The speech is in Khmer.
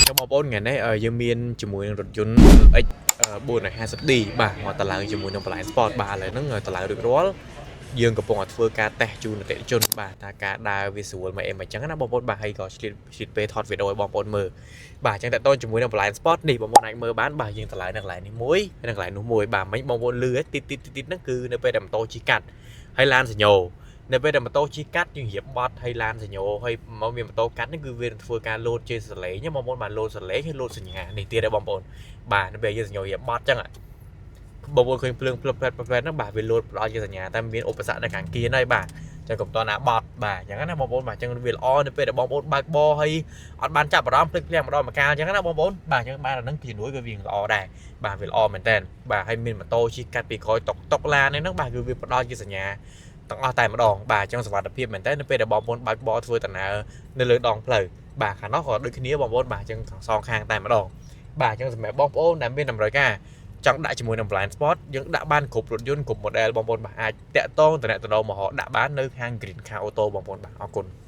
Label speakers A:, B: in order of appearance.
A: ចឹងបងប្អូនថ្ងៃនេះយើងមានជាមួយនឹងរថយន្ត X 450D បាទមកតម្លើងជាមួយនឹង Blind Spot បាទឥឡូវហ្នឹងតម្លើងរួចរាល់យើងកំពុងតែធ្វើការតេស្តជូនអតិថិជនបាទថាការដើរវាស្រួលមកអីមកចឹងណាបងប្អូនបាទហើយក៏ឆ្លៀតឆ្លៀតពេលថតវីដេអូឲ្យបងប្អូនមើលបាទអញ្ចឹងតើតើជាមួយនឹង Blind Spot នេះបងប្អូនអាចមើលបានបាទយើងតម្លើងនៅកន្លែងនេះមួយហើយនៅកន្លែងនោះមួយបាទមិញបងប្អូនលឺទីទីទីហ្នឹងគឺនៅពេលដែលម៉ូតូជិះកាត់ហើយឡានសញ្ញោនៅពេលដែលម៉ូតូជិះកាត់យើងរៀបបត់ហើយឡានសញ្ញោហើយមកមានម៉ូតូកាត់ហ្នឹងគឺវានឹងធ្វើការលោតជាសលេងបងប្អូនបាទលោតសលេងហើយលោតសញ្ញានេះទៀតដែរបងប្អូនបាទនៅពេលយើងសញ្ញោរៀបបត់ចឹងបងប្អូនឃើញភ្លើងភ្លឹបផ្លែតផ្លែតហ្នឹងបាទវាលោតផ្ដល់ជាសញ្ញាតែមានឧបសគ្គនៅខាងគៀនហើយបាទចឹងកុំតណាបត់បាទអញ្ចឹងណាបងប្អូនបាទអញ្ចឹងវាល្អនៅពេលដែលបងប្អូនបើកបរហើយអត់បានចាប់អារម្មណ៍ភ្លេចភ្លាំងម្ដងម្កាលអញ្ចឹងណាបងប្អូនបាទអញ្ចឹងបាទអាហ្នឹងជំនួយក៏វាល្អដែរបាទវាល្អមែនតើបាទហើយមានម៉ូតូជិះកាត់ពីក្រោយតុកតុកឡានហ្នឹងបាទគឺវាផ្ដល់ជាសញ្ញាទាំងអស់តែម្ដងបាទអញ្ចឹងសុវត្ថិភាពមែនតើនៅពេលដែលបងប្អូនបើកបរធ្វើដំណើរនៅលើដងផ្លូវបាទខាងនោះក៏ដូចគ្នាបងប្អូនបាទអញ្ចឹងសងខាងតែម្ដងបាទអញ្ចឹងសម្រាប់បងប្អូនដែលមានតម្រូវការចង់ដាក់ជាមួយនឹង blind spot យើងដាក់បានគ្រប់រថយន្តគ្រប់ model បងប្អូនបាទអាចតាក់ទងតំណតំណមករកដាក់បាននៅខាង Green Car Auto បងប្អូនបាទអរគុណ។